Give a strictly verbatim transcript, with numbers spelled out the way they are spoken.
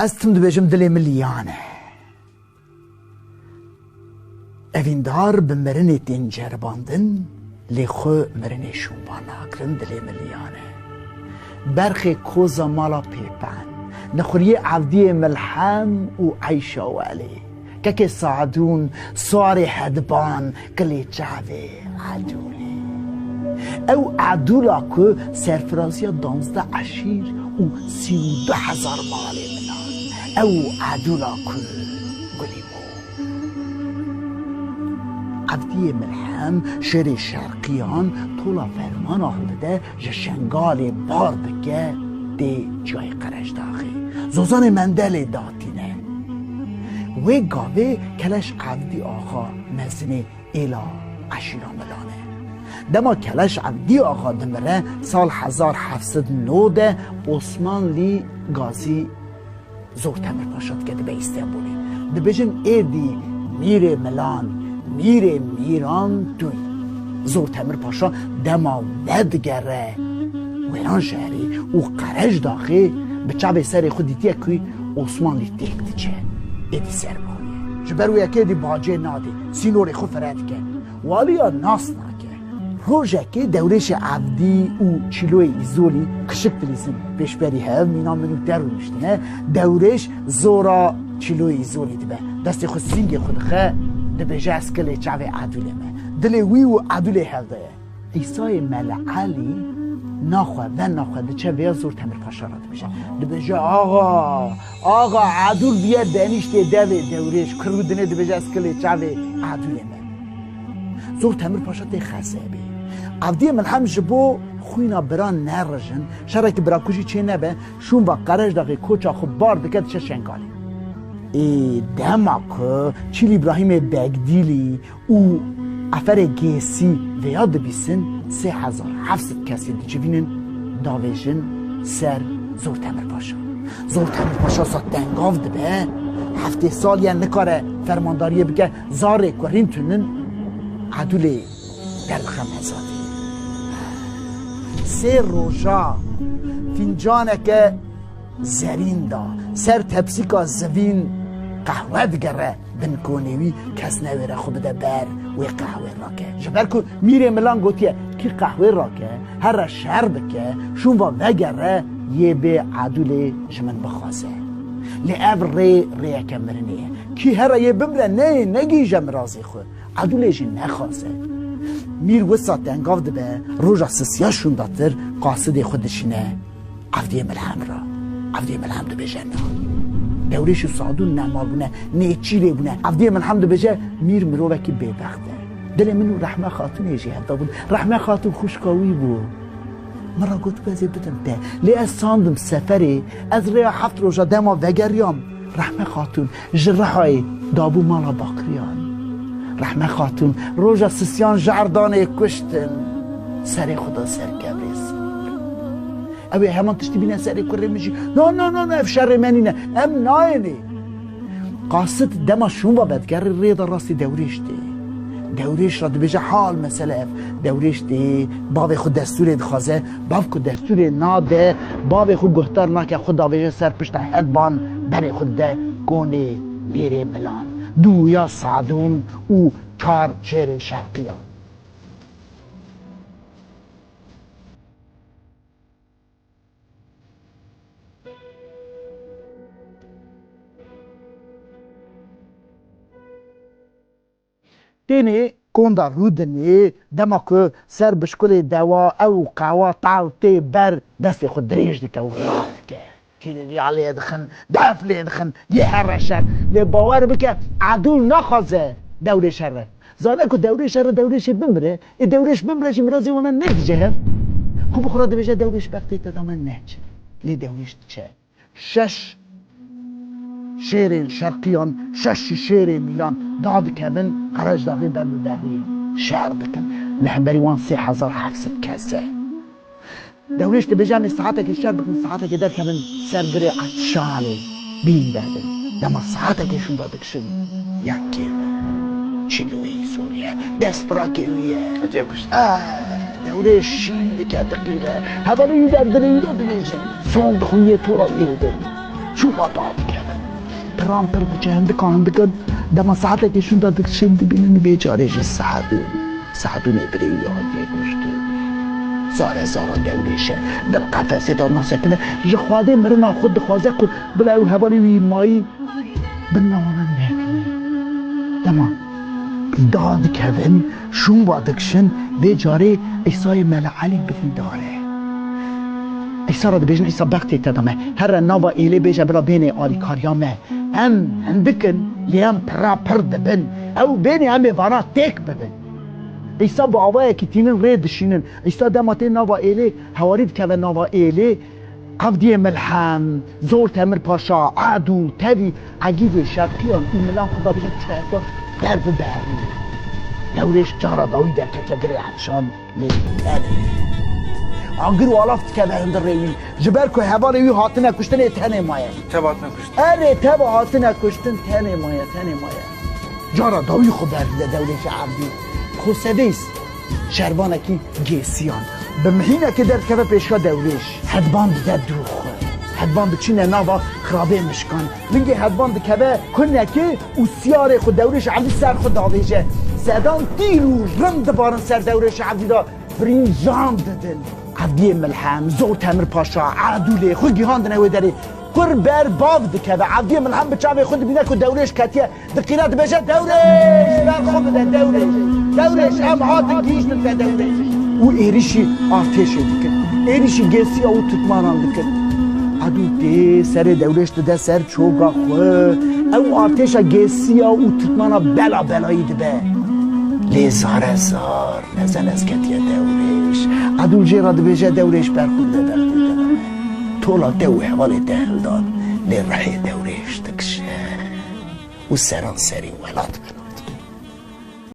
Ez tim dibêjim dilê min liyan e. Evîndar bi mirinê tên ceribandin, lê xwe mirinê şûnvan nakirin, dilê min liyan e. Berxê koza mala pêpen, nexuriyê Evdiyê Milhem û Eyşa Welê. Kekê Sadûn, Suarê Hedban, Kilê Çavê Edûlê. Ew Edûla ku serfiraziya danzdeh eşîr û sî û du hezar malê min a. Ew Edûla ku gulî bû. Evdiyê Milhem, şêrê şerqiyan, tola fermana hildide, ji Şengalê bar dike, tê çiyayê Qerecdaxê. Zozanê Mendelê datîne. Wê gavê Keleş Evdî Axa mezinê êla eşîra Milan e. Dema Keleş Evdî Axa dimire, sal hezar heft sed nod e, Osmanlî Gazî Zor Temir Paşa dike dibe Îstenbulê. Dibêjin êdî Mîrê Milan, Mîrê Mîran tu yî. Zor Temir Paşa dema vedigere Wêranşehrê û Qerecdaxê bi çavê serê xwe dîtiye ku Osmanlî têk diçe. Êdî ser bawî ye. Ji ber wê yekê êdî bacê nadê, sînorê xwe fire dike. Waliya nas nake. Rojekê Dewrêşê Evdî û Çîloyê Îzolî kişik dilîzin pêşberî hev mîna min û te rûniştine. Dewrêş zora Çîloyê Îzolî dibe. Destê xwe sîngê xwe dixe, dibêje, ez kilê çavê Edûlê me. Dilê wî û Edûlê hev de ye. Îsayê Mele Elî naxwe ve naxwe diçe vêya Zor Temir Paşa re dibêje. Dibêje, axa, axa, Edûl diye denîştê devê Dewrêş, kir û dinê dibêje, ez kilê çavê Edûlê me. Zor Temir Paşa tê xezebê. Evdiyê Milhem ji bo xwîna biran nerijin, şerekî birakujî çê nebe, şûnva Qerecdaxê koça xwe bar dike diçe Şengalê. Ê dema ku Çîl Îbrahîmê Begdîlî û Eferê Gêsî vêya dibîsin, sê hezar heft sed kesê dicivînin, davêjin ser Zor Temir Paşa. Zor Temir Paşa sa tengav dibe, heftê sal ye nikare fermandariyê bike, zarê kurîn tunin, Edûlê derdixe mezatê. Sê roja fîncaneke zerîn da, ser tepsîka zivîn qehwe digere bin konê wî, kes newêre xwe bide ber wê qehwê rake. Ji ber ku Mîrê Milan gotiye, kî qehwê rake, here şer bike, şûnva vegere, yê bê Edûlê ji min bixwaze. Lê ev rê, rêyeke mirinê ye. Kî here yê bimre, neyê negihîje mirazê xwe. Edûlê jî nexwaze. Mîr wisa tengav dibe, roja sisiya şûndatir qasidê xwe dişîne Evdiyê Milhem re. Evdiyê Milhem dibêje na. Dewrêş û Sadûn nemal bûne, nêçîrê bûne. Evdiyê Milhem dibêje, Mîr mirovekî bêbext e. Dilê min û Rehme Xatûnê jî hevda bûn. Rehme Xatûn xwişka wî bû. Min re gotibû ez ê bidim te. Lê ez sandim seferê, ez rêya heft roja dema vegeriyam. Rehme Xatûn ji Rihayê dabû mala Bakriyan. Rehme Xatûn roja sisiyan ji erdanê kuştin. Serê xwe da ser kebrê sor. Ew ê heman tiştî bîne serê kurê min jî. Na, na, na, na, ev şerê me nîne. Em nayênê. Qasid dema şûnva vedigere rê de rastî Dewrêş tê. Dewrêş re dibêje hal mesele ev. Dewrêş tê, bavê xwe destûrê dixwaze. Bav ku destûrê nade, bavê xwe guhdar nake, xwe davêje ser pişta Hedban, berê xwe dide konê Mîrê Milan. Du ya Sadûn û çar şêrê şerqiyan. Tênê konda Rûdinê, dema ku ser bişkulê dewa ew qewa taw tê ber, destê xwe dirêj dike û radike. Kîlî alê dixin, def lê dixin, yê here şer. Lê bawer bike, Edûl naxwaze Dewrêş here. Zane ku Dewrêş here, Dewrêşê bimire. Ê Dewrêş bimire jî mirazê wana nedije hev. Xwe bi xwe re dibêje, Dewrêş bextê te da me neçe. Lê Dewrêş diçe. Şeş şêrên şerqiyan, şeş jî şêrên mîlan dadikevin, Qerecdaxê ber bi berî şer dikin. Li hemberî wan sê hezar heft sed kes e. Dewrêş dibêje, em ê saetekê şer bikin, saetekê derkevin ser birê Etşanê, bîn berdin. Dema saetekê şûnda dikişin, yekê Çîloyê Îzolî ye, destbirakê wî ye. Ecêb kuşt. Ah, Dewrêş şîn dike diqîre. Hevalê wî ber dilê wî de dibêje. Song dixwin yê tora wî hilde. Çûma da dikevin. Piran pir diçe hindikan hindikan dema saetekê şûnda dikişin dibînin vê carê jî sehedûn. Sehedûnê birê wî hatiye kuştin. Zare zara dewrêşe. Di qefesê de nasekine. Ji Xwedê mirina xwe dixwaze ku bila ew hevalê wî mayî Bin newana nekine. Dema da dikevin, şûnba dikişin, vê carê Îsayê Mele Elî birîndar e. Îsa re dibêjin, Îsa bextê te da me. Here nava êlê bêje bila bênê alîkariya me. Em hindik in, lê em pira pir dibin. Ew bênê em ê vana têk bibin. Îsa bi awayekî tînin rê dişînin. Îsa dema tê nava êlê, hewarî dikeve nava êlê, Evdiyê Milhem, Zor Temir Paşa, Edû, tevî Egîdê Şerqiyan û Milan xwe da bêjin çerka ber bi berî. Dewrêş cara dawî derkete girê Efşan lê tenê. Agir û alaf dikeve hundirê wî. Ji ber ku hevalê wî hatine kuştinê tenê maye. Teva hatine kuştin. Erê teva hatine kuştin tenê maye, tenê maye. Cara dawî xwe berdide Dewrêşê Evdî. Xosevês. Şervanekî Gêsiyan. Bi mihînekê derdikeve pêşiya Dewrêş. Hedvan dide dû xwe. Hedvan diçîne nava xirabê mişkan. Lingê hedvan dikeve kunekê û siyarê xwe Dewrêş Evdî ser xwe davêje. Sedan tîr û rind dibarin ser Dewrêş Evdî de birîncan didin. Evdiyê Milhem, Zor Temir Paşa, Edûlê xwe gihandine wê derê. Kur ber bav dikeve. Evdiyê Milhem bi çavê xwe dibîne ku Dewrêş ketiye. Diqîne dibêje, Dewrêş, ber xwe bide, Dewrêş. Dewrêş, em hatin gihîştin te, Dewrêş. Û êrîşî artêşê dikin. Êrîşî Gêsiya û Tirkmanan dikin. Edû tê serê Dewrêş dide ser çoga xwe. Ew artêşa Gêsiya û Tirkmana bela belayî dibe. Lê zare zar, leze lez ketiye Dewrêş. Edû jê re dibêje, Dewrêş, ber xwe bide, bextê te da me. Tola te û hevalê te hildan. Lê rihê Dewrêş dikişe. û seranserî welat beno.